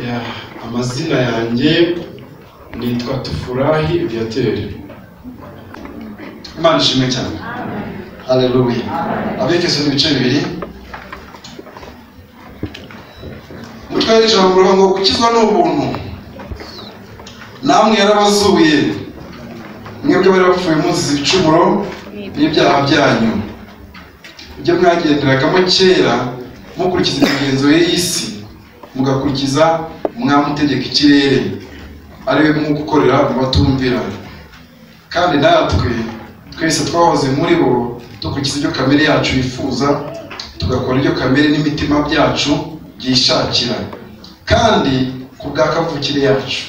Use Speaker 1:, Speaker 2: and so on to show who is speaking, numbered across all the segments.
Speaker 1: Ya, amazina yanjye nitwa Tufurahi Viateur. Imana ishimwe cyane. Haleluya. Abefeso ni ibice 2. Umutwe w'ijambo uravuga ngo gukizwa ni ubuntu. Namwe yarabazuye. Mwebwe bari bapfuye muzize ibicumuro n'ibyaha byanyu. Ibyo mwagenderagamo kera mukurikiza imigenzo y'isi, mugakurikiza umwami utegeka ikirere, ari we mwuka ukorera mu batumvira. Kandi natwe twese twahoze muri bo dukurikiza ibyo kamere yacu yifuza, tugakora ibyo kamere n'imitima byacu byishakira. Kandi ku bwa kavukire yacu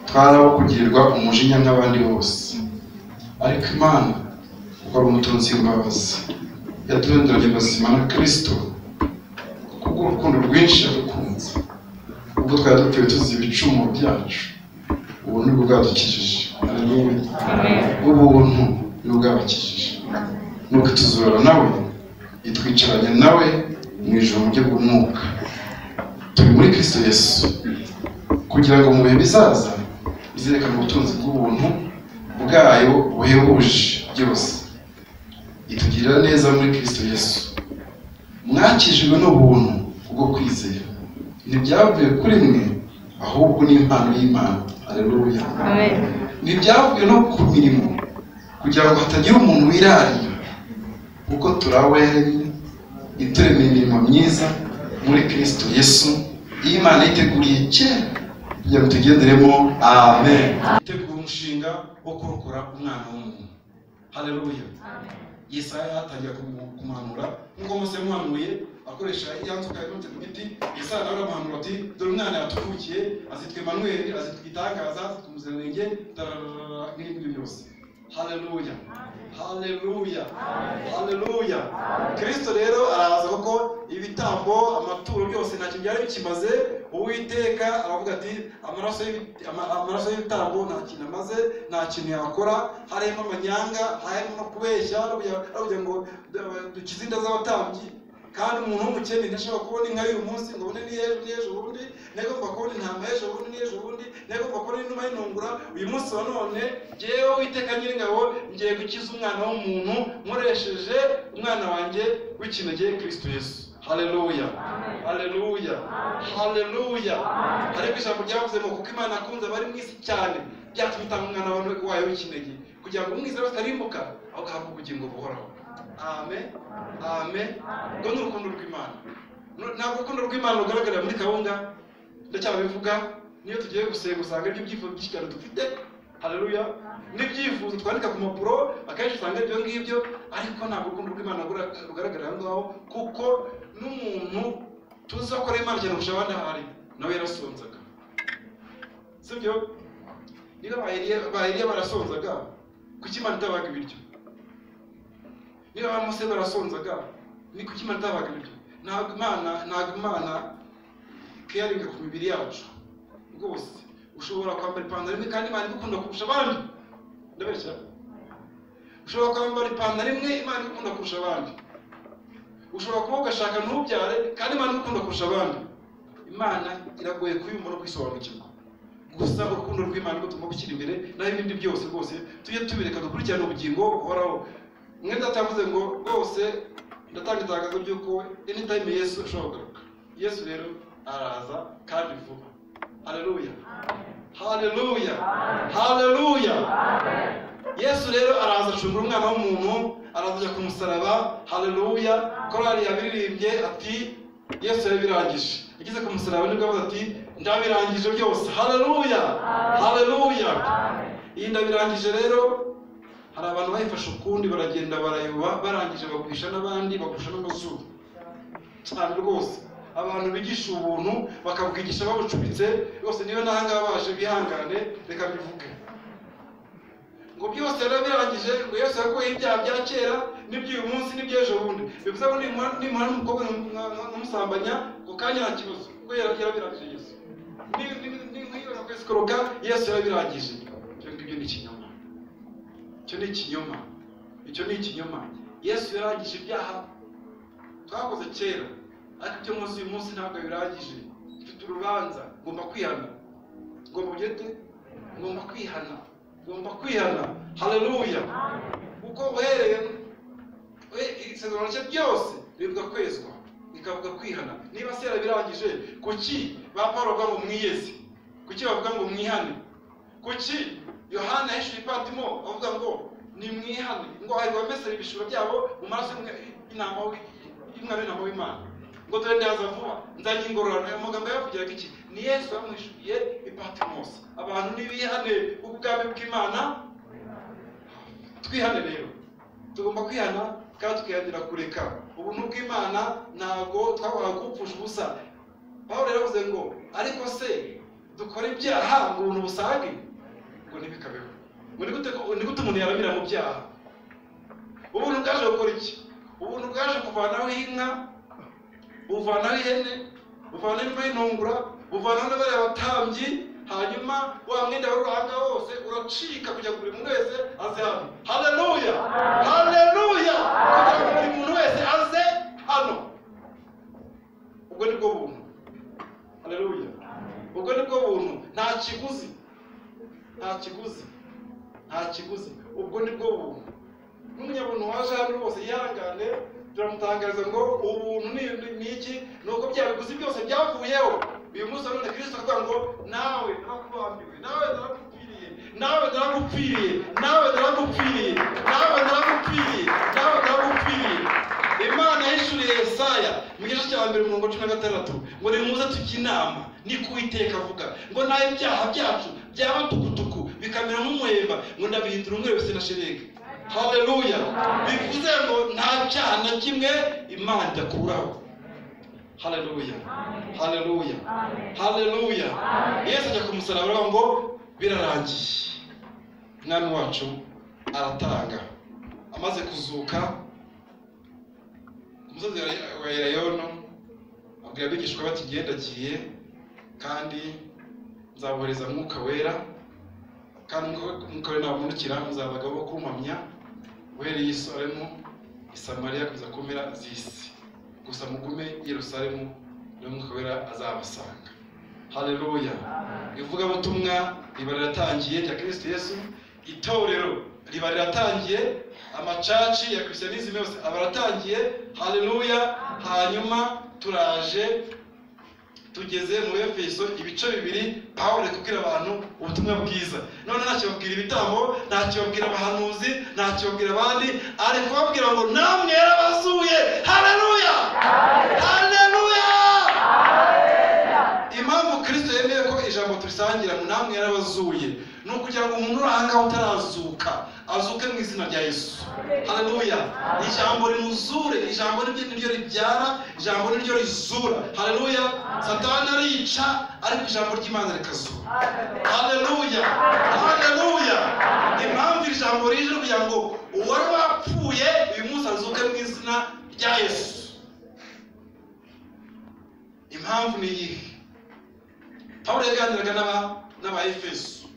Speaker 1: twari abo kugirirwa umujinya nk'abandi bose. Ariko Imana kuko ari umutunzi w'imbabazi, yaduhinduranye bazima na Kristo kubw'urukundo rwinshi yadukunze. Ubwo twari dupfuye tuzi ibicumuro byacu, ubuntu nibwo bwadukijije. Haleluya. Ubuntu nibwo bwabakijije. Nuko ituzura nawe, itwicaranye nawe mu ijuru mu buryo bw'umwuka. Turi muri Kristo Yesu, kugira ngo mu bihe bizaza izerekane ubutunzi bw'ubuntu bwayo buhebuje byose. Itugirira neza muri Kristo Yesu. Mwakijijwe n'ubuntu kubwo kwizera. Ntibyavuye kuri mwe, ahubwo ni impano y'Imana. Haleluya. Ntibyavuye no ku mirimo, kugira ngo hatagira umuntu wirarira, kuko turawe ituremeye imirimo myiza muri Kristo Yesu, iyi Imana yiteguriye kera kugira ngo tugenderemo. Amen. Itegura umushinga wo kurokora umwana w'umuntu. Haleluya. Yesaya atangira kumuhanura nk'uko Mose yamuhanuye akoresha ya nzoka yamanitse ku giti. Yesaya nawe aramuhanura ati dore umwana yatuvukiye, azitwa Emmanuel, azitwa igitangaza, azitwa umuziranenge, n'ibindi byose. Haleluya. Haleluya. Haleluya. Kristo rero araza kuko ibitambo, amaturo byose ntacyo byari bikimaze. Uwiteka aravuga ati amaraso y'ibitambo nta kintu amaze, nta kintu yakora, harimo amanyanga, harimo no kubeshya, aravuga ngo dukize inda z'abatambyi. Kandi umuntu w'umukene ntashobora kubona inka y'uyu munsi ngo abone n'ejo bundi, ntagomba kubona intama y'ejo bundi n'ejo bundi, ntagomba kubona inuma y'intungura. Uyu munsi wa none jyewe Uwiteka Nyiringabo ngiye gukiza umwana w'umuntu nkoresheje umwana wanjye w'ikinege Kristo Yesu. Haleluya. Haleluya. Haleluya. Ariko ijambo ryavuze ngo kuko Imana akunze abari mu isi cyane, byatumye itanga umwana wayo w'ikinege kugira ngo umwizera wese atarimbuka, ahubwo ahabwe ubugingo buhoraho. Amen. Amen. Ngo ni urukundo rw'Imana. Ntabwo urukundo rw'Imana rugaragarira muri kawunga, ndacyabivuga, niyo tugiye gusenga usanga ibyo byifuzo byinshi cyane dufite. Haleluya. N'ibyifuzo twandika ku mpapuro akenshi usanga ibyo ngibyo, ariko ntabwo urukundo rw'Imana rugaragarira aho ngaho, kuko n'umuntu tuzi akora Imana cyane kurusha abandi ahari nawe yarasonzaga. Sibyo? Niba ba Eliya barasonzaga, kuki Imana itabaga ibiryo? Niba ba Mose barasonzaga, ni kuki Imana itabaga ibiryo? Ntabwo Imana caringa ku mibiri yacu rwose. Ushobora kwambara ipantaro imwe kandi Imana igukunda kurusha abandi. Ndabeshya? Ushobora kwambara ipantaro imwe Imana igukunda kurusha abandi. Ushobora kuba ugashaka ntubyare kandi Imana igukunda kurusha abandi. Imana iragoye kuyumva no kwisobanukirwa. Gusa urukundo rw'Imana rwo tugomba gushyira imbere, naho ibindi byose rwose tujye tubireka dukurikirane ubugingo buhoraho. Mwe data yavuze ngo rwose ndatanga itangazo ry'uko anytime Yesu ashobora kugaruka. Yesu rero araza kandi vuba. Haleluya. Haleluya. Haleluya. Yesu rero araza acungura umwana w'umuntu, araza ajya ku musaraba. Haleluya. Korali yabiririmbye ati Yesu yarabirangije. Ageze ku musaraba nibwo avuze ati ndabirangije byose. Haleluya. Haleluya. Iyi ndabirangije rero hari abantu bayifashe ukundi baragenda barayoba, barangije bagwisha n'abandi, bagusha n'amazuru cyane rwose. Abantu bigisha ubuntu bakabwigisha babucubitse rwose. Niba n'ahangaha baje bihangane, reka bivuge ngo byose yarabirangije, ngo Yesu yakuyeho ibyaha bya kera n'iby'uyu munsi n'iby'ejo bundi. Bivuze ngo nimara n'umukobwa nkamusambanya ngo kanya nta kibazo, kuko yarabirangije Yesu. Niba kwisikoroka Yesu yarabirangije. Ibyo ngibyo ni ikinyoma. Icyo ni ikinyoma. Icyo ni ikinyoma. Yesu yarangije ibyaha twakoze kera, ariko ibyo munsi uyu munsi ntabwo birangije. Mfite Mfite urubanza, ngomba kwihana. Ngomba ugete, ngomba kwihana, ngomba kwihana. Haleluya. Kuko uhereye isezerano rye byose rivuga kwezwa, rikavuga kwihana. Niba se yarabirangije, kuki ba Pawulo bavuga ngo mwiyeze? Kuki bavuga ngo mwihane? Kuki Yohana yahishuye Patimo avuga ngo nimwihane, ngo hahirwa abamesera ibishura byabo mu maraso y'intama y'umwana w'intama w'Imana, ngo dore ndaza vuba nzanye ingororano. Ayo magambo yavugiraga iki? Ni Yesu yamwishuye i Patmos. Abantu nibihane kuko ubwami bw'Imana. Twihane rero, tugomba kwihana kandi tukihanira kureka. Ubuntu bw'Imana ntabwo twabaha gupfusha ubusa. Pawulo yaravuze ngo ariko se dukora ibyaha ngo ubuntu busage? Ngo ntibikabeho. Ngo ni gute umuntu yaramira mu byaha? Ubuntu bwaje gukora iki? Ubuntu bwaje kuvanaho inka, buvanaho ihene, buvanaho inuma y'intungura, buvanaho n'abariya batambyi. Hanyuma wa mwenda w'uruhanga wose uracika kugira ngo buri muntu wese aze hano. Haleluya, haleluya! Kugira ngo buri muntu wese aze hano. Ubwo ni bwo buntu. Haleluya. Ubwo ni bwo buntu. Nta kiguzi, nta kiguzi, nta kiguzi. Ubwo ni bwo buntu. N'umunyabuntu waje hano rwose yihangane, turamutangariza ngo ubuntu ni iki? Ni uko bya biguzi byose byavuyeho. Uyu munsi none Kristo avuga ngo nawe narakubambiwe, nawe narakupfiriye, nawe narakupfiriye, nawe narakupfiriye, nawe narakupfiriye, nawe narakupfiriye. Imana yahishuriye Yesaya mu gice cya 1 umurongo 16 ngo nimuze tujye inama, niko Uwiteka avuga, ngo naho ibyaha byacu byaba tukutuku bikamera nk'umuhemba, ngo ndabihindura umweru wese na sherega. Haleluya. Bivuze ngo nta cyaha na kimwe Imana idakuraho. Haleluya, haleluya, haleluya. Yesu ajya ku musaraba aravuga ngo birarangiye. Umwami wacu aratanga. Amaze kuzuka ku musozi wa Elayono, abwira abigishwa bati ngendagiye kandi nzabohereza Mwuka Wera, kandi Umwuka Wera nabamanukira muzabaga bo kumpamya uhereye i Yerusalemu, i Samariya kugeza ku mpera z'isi. Gusa mugume i Yerusalemu, niho Umwuka Wera azabasanga. Haleluya. Ivugabutumwa riba riratangiye rya Kristo Yesu, itorero riba riratangiye, amacaci ya Christianism yose aba aratangiye. Haleluya. Hanyuma turaje tugeze mu Efeso ibice 2, Pawulo ari kubwira abantu ubutumwa bwiza. None ntacyo babwira ibitambo, ntacyo babwira abahanuzi, ntacyo babwira abandi, ari kubabwira ngo namwe yarabazuye. Haleluya, haleluya. Impamvu Kristo yemeye ko ijambo turisangira ngo namwe yarabazuye ni ukugira ngo umuntu uri ahangaha utarazuka azuke mu izina rya Yesu. Haleluya. Ijambo rimuzure, ijambo niryo ribyara, ijambo niryo rizura. Haleluya. Satani arica, ariko ijambo ry'Imana rikazura. Haleluya, haleluya. Impamvu iri jambo rije kugira ngo uwari wapfuye uyu munsi azuke mu izina rya Yesu. Impamvu ni iyihe? Pawulo yaganiraga n'aba Efeso,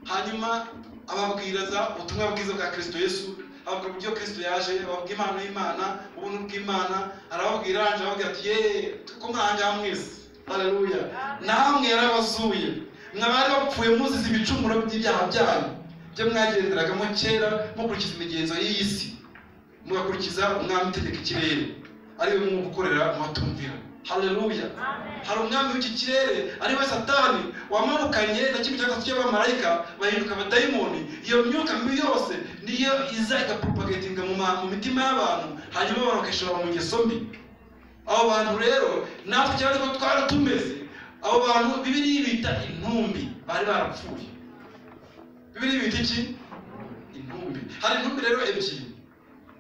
Speaker 1: hanyuma ababwiriza ubutumwa bwiza bwa Kristo Yesu, ababwira uburyo Kristo yaje, ababwira impano y'Imana, ubuntu bw'Imana, arababwira arangije ababwira ati ye ko mwahangaha mwese. Haleluya. Namwe yarabazuye, mwabari bapfuye muzize ibicumuro by'ibyaha byanyu byo mwagenderagamo kera mukurikiza imigenzo y'iyi si, mugakurikiza umwami utegeka ikirere, ari we mwuka ukorera mubatumvira. Haleluya. Hari umwami w'iki kirere ari we Satani wamanukanye na kimwe cya gatatu cy'abamarayika bahinduka abadayimoni. Iyo myuka mibi yose niyo iza igapropagatinga mu mitima y'abantu, hanyuma abantu bakishora mu ngeso mbi. Abo bantu rero natwe cyane ko twari tumeze, abo bantu Bibiliya bita intumbi, bari barapfuye. Bibiliya bita iki? Intumbi. Hari intumbi rero ebyiri,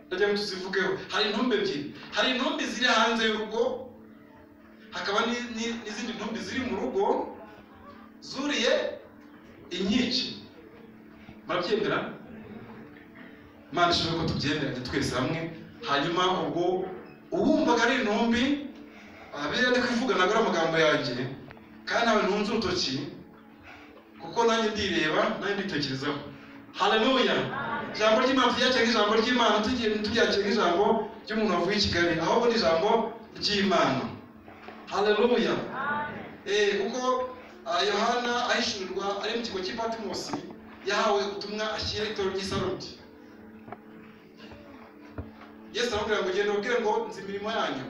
Speaker 1: ndagira ngo tuzivugeho. Hari intumbi ebyiri. Hari intumbi ziri hanze y'urugo, hakaba n'izindi ntumbi ziri mu rugo zuriye inkike. Murabyemera? Imana ishobora ko tubyemera twese hamwe. Hanyuma ubwo uwumvaga ari intumbi, abiriya ndi kuvuga ntabwo ari amagambo yanjye, kandi nawe ntunze urutoki kuko nanjye ndireba, nanjye nditekerezaho. Haleluya. Ijambo ry'Imana turyakire nk'ijambo ry'Imana, turyakire nk'ijambo ry'umuntu wavuye i Kigali, ahubwo ni ijambo ry'Imana. Haleluya. Kuko Yohana ahishurirwa ari mu kigo cy'i Patimosi, yahawe ubutumwa ashyira itorero ry'i Sarudi. Yesu aramubwira ngo genda ubwire ngo nzi imirimo yanyu,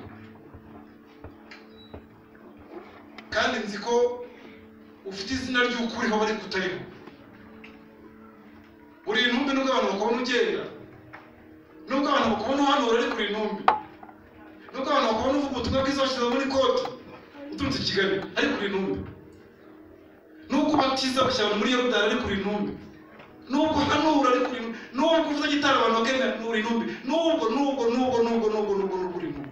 Speaker 1: kandi nzi ko ufite izina ry'ukuriho bari kutariho. Uri intumbi nubwo abantu bakubona ugenda, nubwo abantu bakubona uhanura, ariko uri intumbi. Nubwo abantu bakubona uvuga ubutumwa bwiza washyize muri koti uturutse i Kigali, ariko uri intumbi. Nubwo ubatiza bashyira muri Yorodani, ariko uri intumbi. Nubwo uhanura, ariko uri intumbi. Nubwo uvuza gitari abantu bakemera, uri intumbi. Nubwo nubwo nubwo nubwo nubwo nubwo nubwo uri intumbi.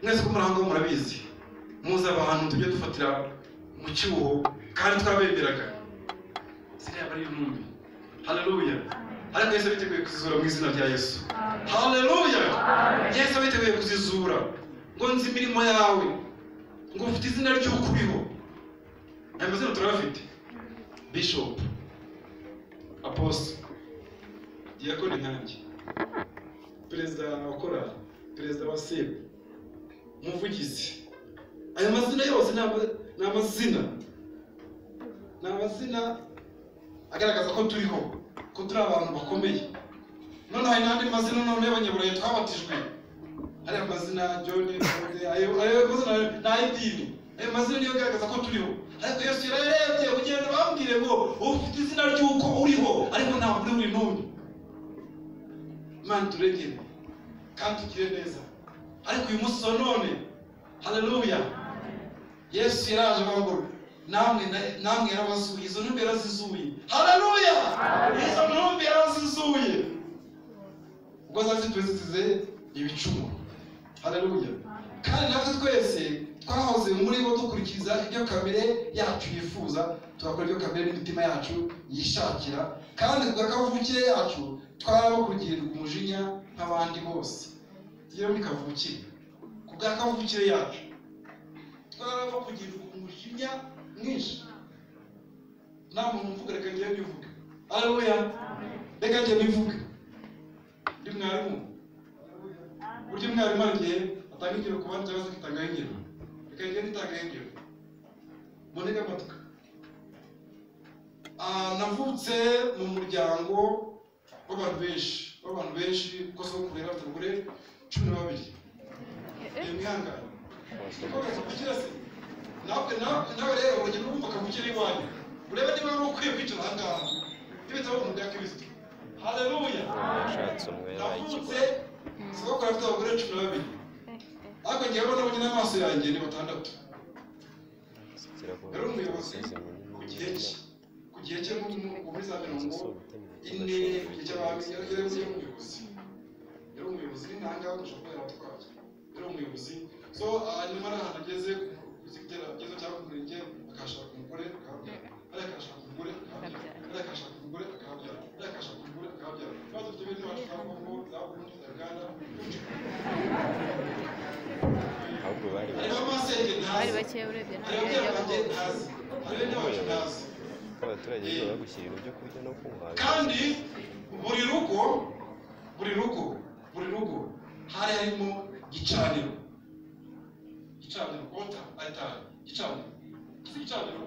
Speaker 1: Mwese ko muri aho ngaho murabizi, muzi abantu tujya dufatira mu cyuho kandi twabemeraga, ziriya bari intumbi. Haleluya. Ariko Yesu biteguye kuzizura mu izina rya Yesu. Haleluya. Yesu biteguye kuzizura ngo nzi imirimo yawe, ngo ufite izina ry'ukuriho. Aya mazina turayafite: Bishop, Apostle, Diakoni nkanjye, Perezida wa korali, Perezida wa SEB, Umuvugizi. Aya mazina yose ni amazina, ni amazina agaragaza ko turiho, ko turi abantu bakomeye. None hari n'andi mazina none y'abanyaburayi twabatijwe. Hari amazina John, ayo mazina ni ay'idini. Ayo mazina niyo agaragaza ko turiho. Ariko Yesu yararebye ugenda bambwire ngo ufite izina ry'uko uriho, ariko ntabwo uri uri intumbi. Imana turengere kandi tugire neza. Ariko uyu munsi wa none, haleluya, Yesu yaraje avuga ngo namwe yarabazuye, izo ntumbi yarazizuye. Haleluya, izo ntumbi yarazizuye ubwo zazituye zizize ibicumuro. Haleluya. Kandi natwe twese twahoze muri bo dukurikiza ibyo kamere yacu yifuza, tugakora ibyo kamere n'imitima yacu yishakira, kandi ku kavukire yacu twarabo kugirirwa umujinya nk'abandi bose. Tugere muri kavukire, ku bwa kavukire yacu twarabo kugirirwa umujinya mwinshi. Nta muntu mvuga, reka njye nivuge. Haleluya, reka njye nivuge. Ndi mwarimu, burya mwarimu agiye atanga ingero ku bandi cyangwa se akitanga ingero. Reka njye nitanga ingero, mboneke amatwi. Navutse mu muryango w'abantu benshi, kuko sogokuru yari afite abagore 12. Mwihangane, kavukire se nawe rero urugendo urumva kavukire iwanyu, urebe niba wari ukwiye kwicara aha ngaha n'ibitabo mu bya Kristo. Haleluya. Navutse sogokuru afite abagore 12, ariko njyewe nabonye n'amaso yanjye ni 6. Yari umuyobozi ku gihe cye, ku gihe cye muri za 40, ku gihe cy'abami yari umuyobozi, yari umuyobozi n'ahangaha dushobora kuba yaratwaye, yari umuyobozi. So hanyuma ari ahantu ageze kugeza cyangwa ku murenge, akashaka umugore akahabyara, hariya akashaka umugore akahabyara, hariya akashaka umugore akahabyara, hariya akashaka umugore akahabyara. Ibibazo dufite bene wacu za Kongo, za Burundi, za Uganda, hariho amasenge ntazi, hariho ababyeyi ntazi, hariho bene wacu ntazi. Kandi buri rugo, buri rugo, buri rugo hari harimo gicaniro, gicaniro, kota, altari, gicaniro, ese gicaniro,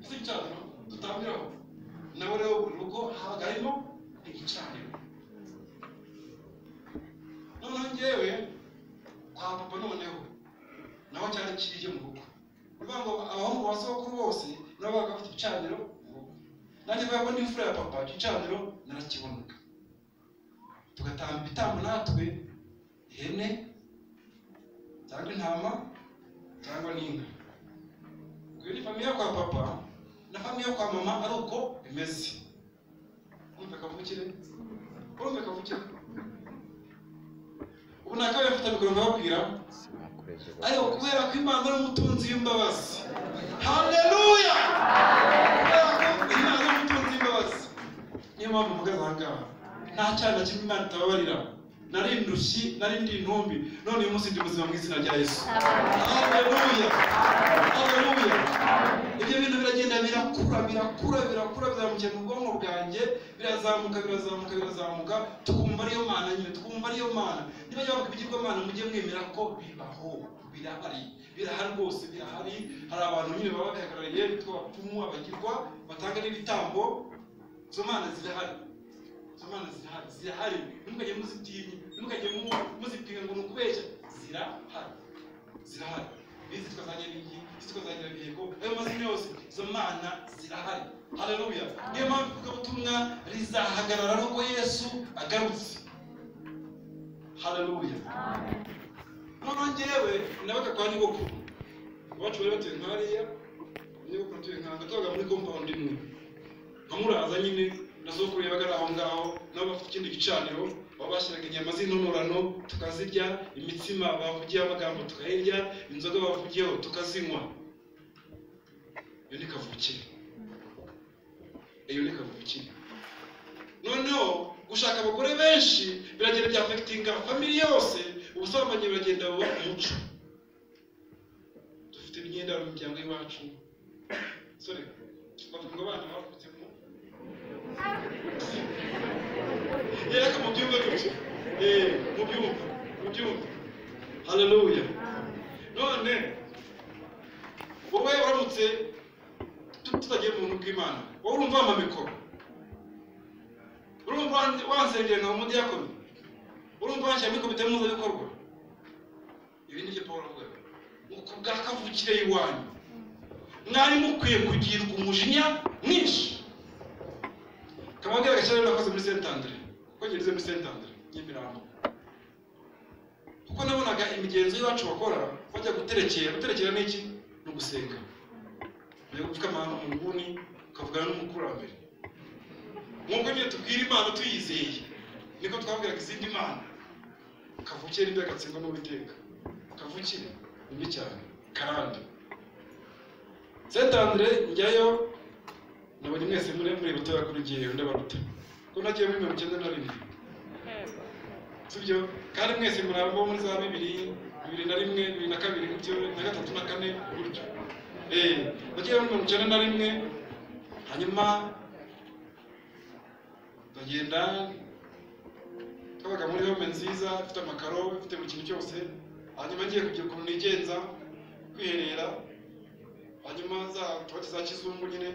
Speaker 1: ese gicaniro dutambiraho. Nawe rero buri rugo habaga harimo igicaniro. Noneho njyewe kwa papa noneho naho cyari kiriye mu rugo. Uvuga ngo abahungu ba sogokuru bose nabo babaga bafite igicaniro mu rugo. Nanjye kubera ko ndi imfura ya papa, igicaniro narakibonaga. Tugatamba ibitambo natwe, ihene cyangwa intama cyangwa n'inka. Ubwo ni famiye kwa papa na famiye kwa mama ari uko bimeze. Urumva kavukire? Urumva kavukire? Ubu nakabaye mfite mikoro nkababwira, ariko kubera ko Imana ari umutunzi w'imbabazi. Haleluya! Kubera ko Imana ari umutunzi w'imbabazi, niyo mpamvu mpagaze aha ngaha. Nta cyaha na kimwe Imana itababarira. Nari indushyi, nari ndi intumbi, none uyu munsi ndi muzima mu izina rya Yesu. Haleluya! Haleluya! Ibyo bintu biragenda birakura, birakura, birakura, bizamukiye mu bwonko bwanjye, Birazamuka birazamuka birazamuka, tukumva ariyo Mana nyine, tukumva ariyo Mana. Niba bavuga ibigirwamana mujye mwemera ko bibaho, birahari, birahari rwose, birahari. Hari abantu nyine baba babihagarariye bitwa abapfumu, abagirwa, batanga n'ibitambo. Izo mana zirahari, izo mana zirahari, zirahari. Ntimukajye muzitinya, ntimukajye muzipinga ngo ni ukubeshya. Zirahari, zirahari. Izitwa za Nyabingi, izitwa za Nyirabiheko, ayo mazina yose, izo mana zirahari. Haleluya! Niyo mpamvu ivugabutumwa rizahagarara nuko Yesu agarutse. Haleluya! Noneho njyewe nabaga kwa nyogokuru, iwacu bari batuye nka hariya, nyogokuru atuye nkanga, tubaga muri compound imwe. Nkamuraza nyine na sogokuru yabaga ari aho ngaho, nabo bafite ikindi gicaniro, aho bashyiraga inyama z'intonorano tukazirya, imitsima bavugiyeho amagambo tukayirya, inzoga bavugiyeho tukazinywa. Iyo ni kavukire, iyo ni kavukire. Noneho gushaka abagore benshi biragenda byafekitinga family yose, ubusambanyi buragenda buba umuco. Dufite imyenda mu miryango y'iwacu, sorry, bavuga ngo abana bavutse mu yereka mu byumba gutyo, mu byumba, mu byumba. Haleluya! None wowe uramutse tutagiye mu buntu bw'Imana, wowe urumva wampa mikoro, urumva wansengera nka umudiyakoni, urumva wanshyira muri komite mpuzabikorwa. Ibi ni byo Paul avuga ngo ku bwa kavukire y'iwanyu mwari mukwiye kugirwa umujinya mwinshi. Kababwira agashya rero nakoze muri Saint Andre, kuko ngeze muri Saint Andre Nyamirambo, kuko nabonaga imigenzo y'iwacu bakora bajya guterekera. Guterekera ni iki? Ni ugusenga, ujya gupfukama mu nguni ukavugana n'umukurambere. Nk'uko nyine tubwira Imana tuyizeye, niko twabwiraga izindi mana. Kavukire n'ibyo agatsindwa n'Uwiteka, kavukire ni mbi cyane, karande. Saint Andre njyayo, nabonye mwese muri batoya kuri jyewe, ndabaruta ko nagiye muri 91, sibyo? Kandi mwese muri abo muri za 2000, 2001, 2002 gutyo, na 3 na 4 gutyo. Nagiye muri 91, hanyuma ndagenda. Twabaga muri home nziza, ifite amakaro, ifite buri kintu cyose. Hanyuma ngiye kugira ukuntu nigenza kwiherera, hanyuma za toilette za kizungu nyine,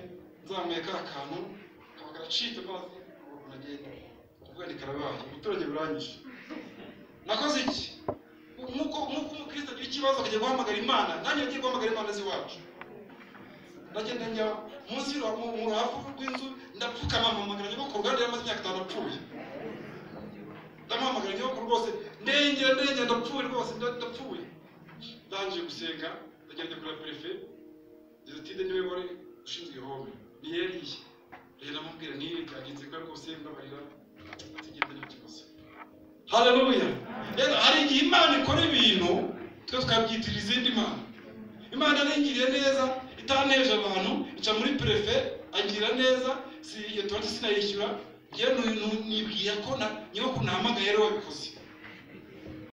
Speaker 1: nzamuye ka kantu kaba karacitse amazi, nagenda kuvuga ni karabaye, umuturage burangije. Nakoze iki? Nk'uko umukristo agira ikibazo akajya guhamagara Imana, nanjye nagiye guhamagara Imana z'iwacu. Ndagenda njya munsi mu ruhavu rw'inzu, ndapfukama mpamagara nyogokuru, kandi yari amaze imyaka 5 apfuye. Ndamuhamagara nyogokuru rwose, ndengera ndengera, ndapfuye rwose, ndapfuye. Ndangije gusenga, ndagenda kuri prefe, Dizatide niwe wari ushinzwe home, niyeriye. Ndagenda mubwira niyo byagenze ko rwose mbabarira, atigende nta kibazo. Haleluya! Rero hari igihe Imana ikora ibintu twe tukabyitirira izindi mana. Imana yarangiriye neza, itaneje abantu, ica muri prefe angira neza, si iyo toilette sinayishyura. Ngiye nibwira ko nyogokuru nahamagaye rero wabikoze.